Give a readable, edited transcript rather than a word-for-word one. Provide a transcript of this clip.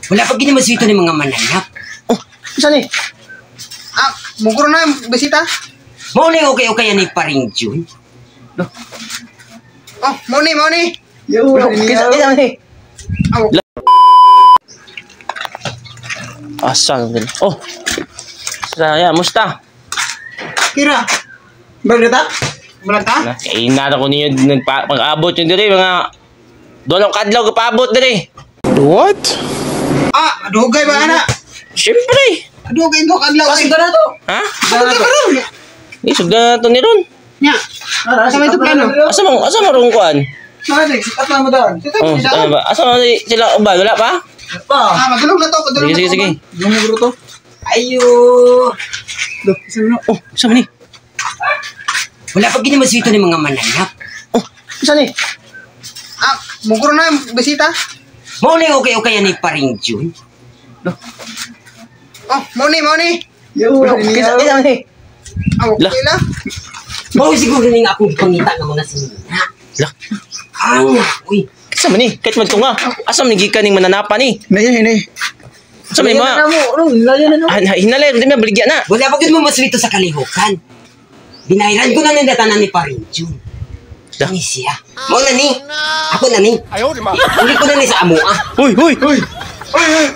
Wala pa gid maswito ni mga mananap. Oh, isa ni. Ah, muguro na yung bisita. Mao ni okay okay ni paring Jun. Oh, mo ni, mo ni. Yo, kisa kisa ni. Oh, Asa na din. Oh. Saya, musta? Kira. Balik ta? Balik ta? Na, kay na ko ninyo nagpa pag-abot yun diri mga dolong kadlaw kapaabot diri. What? Ah, dugay ba ana? Siyempre. Dugay mo kadlaw. Kasi na to. Ha? na to. Di sugdan na to ni Ron. Nya. Sa may to plano. Asa mo rong kuan? Sikat na mo daan. Oh, ano ba? Asa mo sila uban? Wala pa? Pa. Ah, madulog na to, madulog Sige, na sige, to. sige. Yung to. Ayo. Oh, sa man ni? Wala pa gid maswito ni mga mananap. Oh, isa ni. Ah, muguro na yung bisita. Mao ni okay okay ni paring Jun. Oh, mo ni, mo ni. Yo, Kisa kisa ni. Ah, Lah. okay la. Mao siguro ning akong pangita ng mga sinina. Lah, Ang uy, kisa man ni? Kahit magtunga. Asa man gikan ning mananapa ni? Nay, nay. Asa man ni mga? mo, ano, nilayan na no. Ah, hinalay, di na baligya na. Wala pa gid mo maswito sa kalihukan. Binayran ko na ng datanan ni paring Jun. Lah. Ni siya. Mao na ni. Ako na ni. Ayaw, di ma. Uli ko na ni sa amoa. Uy, uy. Uy, uy.